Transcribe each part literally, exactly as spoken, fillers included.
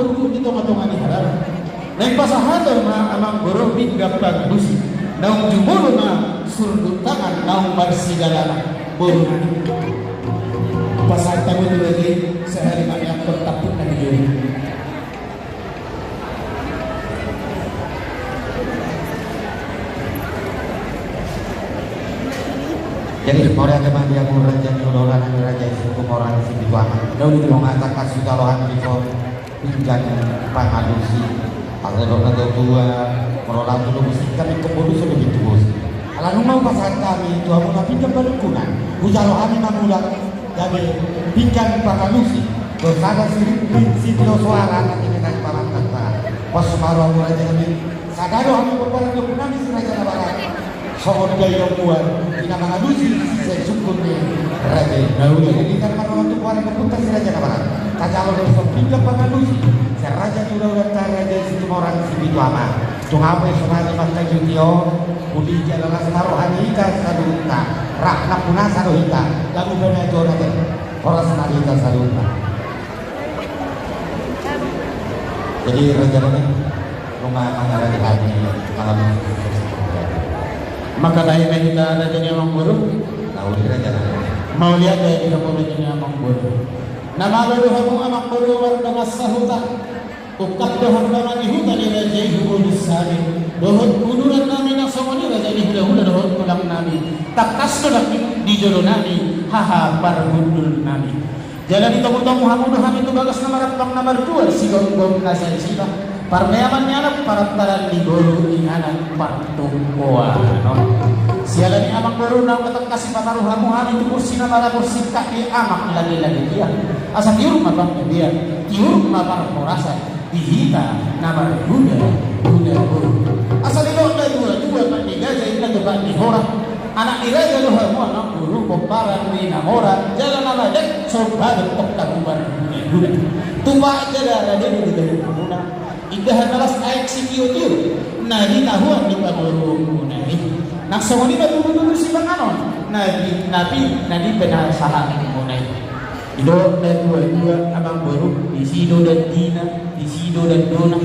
Di tonga-tonga ni halaman. Naeng pasahaton ma amang boru pinggan pangalusi. Naung jumolo ma surdut tangan naung marsidalan boru. Pasahat hamu tu raja i, sahali ma nian tampuk na di jolo. Jadi, mauliate ma di hamu raja ni hulahula nami, raja i Situmorang Sipituama. Nunga tangkas hujalo hami di son pinggan pangalusi. Asa didok na tuatua, molo laho tu lobus i, ingkon boru so lobi tu bosi. Ala nunga hupasahat hami tu hamuna pinggan panungkunan, hujalo hami mangulak gabe pinggan pangalusi. Dohot sada sirimpit sitio soara na tinena i pamatangta. Pos ma rohamu raja nami. Sada do hami pomparan ni ompu nami si Raja Nabarat. Songon dainang muar, i na mangalusi sian sungkun ni raja i. Jadi, hita na marroha tu pomparan ni ompunta si Raja Nabarat, tajalo do son pinggan pangalusi sian raja ni hulahulanta, raja i Situmorang Sipituama. Tung hape sonari mangkajuti on, uli jala las ma roha ni hita saluhutna. Rap na punasa do hita, lagu pemain jona te. Horas ma di hita saluhutna. Jadi, raja nami, nunga mangarani hami, mangarani. Mangkatai ma hita, raja ni amang boru. Mauliate di hamu raja ni amang boru. Na malo do hamu amang boru mardongan sahuta. Ungkap do hamu dongan ni huta ni raja i, huboru sari. Dohot uduran nami na songon i raja ni hulahula dohot tulang nami. Tangkas do nangkin di jolo nami haha parhundul nami. Jala ditomutomu hamu do hami tu bagas na marampang na martua, sigomgom na sai sila, parmeaman ni anak, parantaran ni boru, inganan partumpuan. Siala ni amang boru, naung tangkas sipataru hamu hami tu kursi na marabor singkat ni amak lagilagi tiang. Asa tiur ma panggabean, tiur ma parhorasan. Di hita na marhula, hula boru. Asa didok na tuatua, pat ni gaja inna tu pat ni hora. Anak ni raja do hamu amang boru, pomparan ni na mora, jala na madeak so bagot tongka tu marhulahula. Tupa jala rade do dibahen hamuna. Indahan na las aek sitiotio na di tahuan ni pamoruonmuna i. Nang songon i ma tudutudu sipanganon na di, na di, na di penasahanmuna i. Didok na tuatua amang boru, disi do dandina, disi do dandona,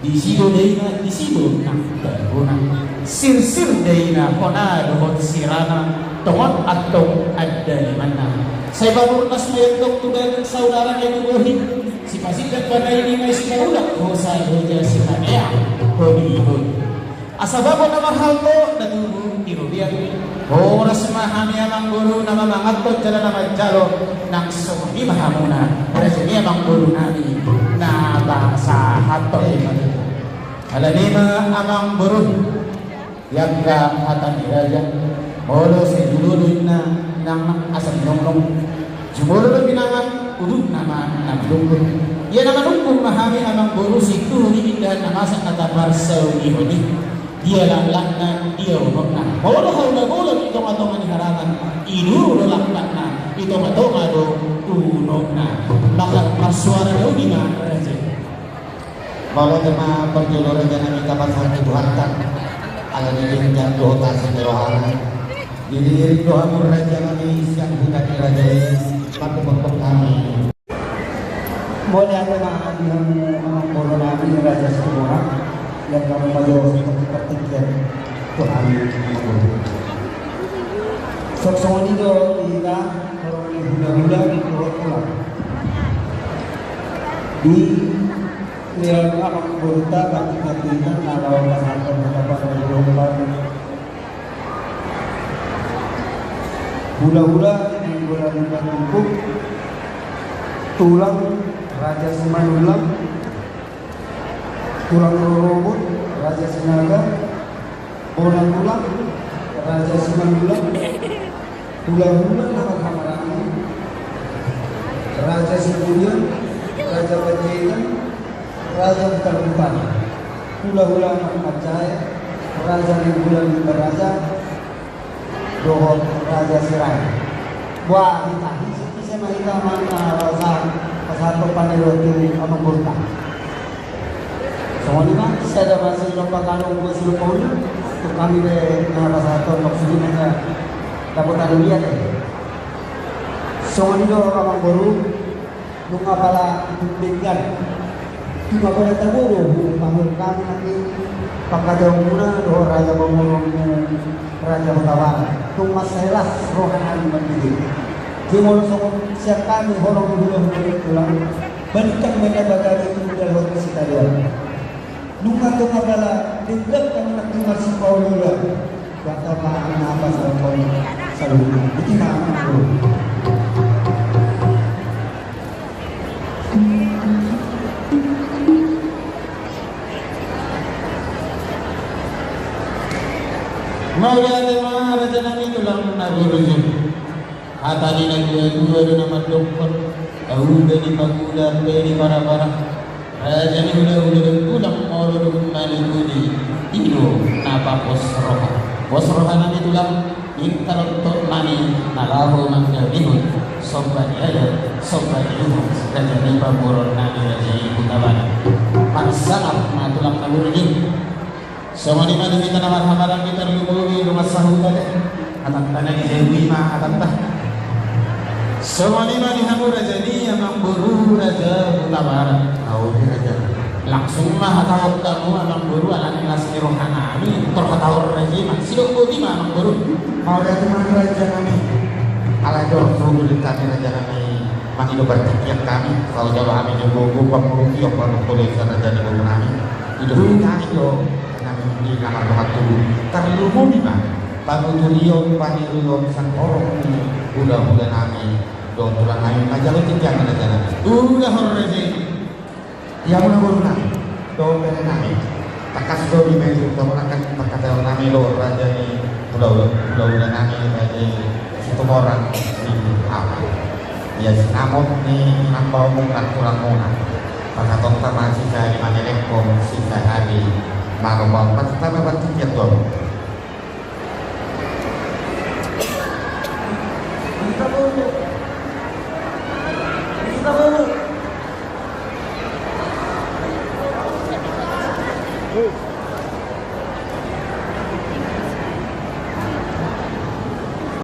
disi do daina, disi do nang taruna. Sirsir daina hona dohot sirana, tongon antong andalimanna. Sai pamurnas ma i antong tu daging saudara na i tu bohi. Sipasindak pandaini ma i sipaulak, hosa hoja sipaneang holi holi. Asa babo na marhalto na tubu di robean. Horas ma hami amang boru na mamanganhon jala na manjalo, nang songon i ma hamuna raja ni amang boru nami na pasahathon. Alani i ma amang boru, i angka hata ni raja. Molo sai jumolo inna, inang asa ninongnong. Jumolo do pinangan, udutna ma na manungkun. Ia na manungkun ma hami amang boru, sintuhu ni indahan na masa na taparsaulihon i. Dia laklakna, dia unokna. Molo haula bolon di tongatonga ni haraman, i duru do laklakna, di tongatonga do unokna. Maka marsuara na uli ma raja. Mauliate ma parjolo raja nami, tapasahat tu Tuhanta. Ala ni denggan dohot asi ni rohana. Diiringiring do hamu raja nami sian huta ni raja i, manghuphon hami. Mauliate ma di hamu amang boru nami raja Situmorang, yang hamu ma jo seperti pertingkian tu hami amang boru. Songon i do hita, horong ni hulahula dohot tulang. Di Leon amang boruta, bakti-bakti inang na laho pasahathon hata parjolo. Hulahula Nainggolan Lumban Tungkuk, tulang Raja Simanullang, tulang rorobot Raja Sinaga, bona tulang Raja Simanullang, hulahula na marhahamaranggi Raja Siburian, Raja Panjaitan, Raja Butarbutar, hulahula na marjae, Raja Nainggolan Lumban Raja, dohot Raja Sirait. Boa, hita hise-hise ma hita manang na rasa pasahathon pangidoan tu amang boruta. Songon i ma, sada ma silompa gadong, dua silompa uli, tung hami be na pasahathon maksudna na dapotan uli ate. Songon i do amang boru, nunga pala denggan. Tung apala tabo do huhut mangihut hami nangkin pangkataion muna dohot raja pamoruonmu, Raja Hutabarat. Tung mansai las roha nami marhite. Jumolo songon sian hami holong ni hulahula, tulang, balintang ma na bagari, undal hot ni sitalean. Nunga tung apala denggan hami nangkin marsipaoloolo. Bata ma na pasahathon saluhutna. Iti ma, amang boru. Mauliate ma, raja nami, tulang na burju. Hata ni natuatua do na mandokkon: Auga ni pangula, pe ni parapara, raja ni hulahula, tulang molo dung manukuni, i do na papos roha. Pos roha nami, tulang, ingkon tontu nami na laho mangkatahon somba ni adat, somba ni uhum raja ni pamoruon nami, raja i Hutabarat. Marsangap ma, tulang na burju. Songon i ma di hita na marhahamaranggi, tarlumobi dongan sahuta, da. Hatanta na di jabu i ma hatanta. Songon i ma di hamu raja ni, amang boru, Raja Hutabarat. Au, raja. Langsung ma hatahon hamu, amang boru, ala ni las ni roha nami, tor hatahon raja i ma. Sidok botima, amang boru. Mauliate ma, raja nami. Alai tor so bulung hami, raja nami, mangido partingkian hami, saotik jolo hami jumolo pamuruti ompu, anak boru, raja ni boru nami. Ido hami do. Nami di na mardongan tubu, tarlumobi ma panuturion, paniruon sian horong ni hulahula nami dohot tulang nami, manjalo tingki, amang raja nami. Ula horong raja i. Ia muna boru nami dohot bere nami. Tangkas do di meja, tongon angka pangkataion nami dohot raja ni hulahula, hulahula nami, raja i Situmorang ni Apa. Ia sinamot ni nambaon muna, tulang muna. Pasahatonta ma sisahali manelengkon, sisahali mangombang, pasahatonta ma partingkian tu hamu.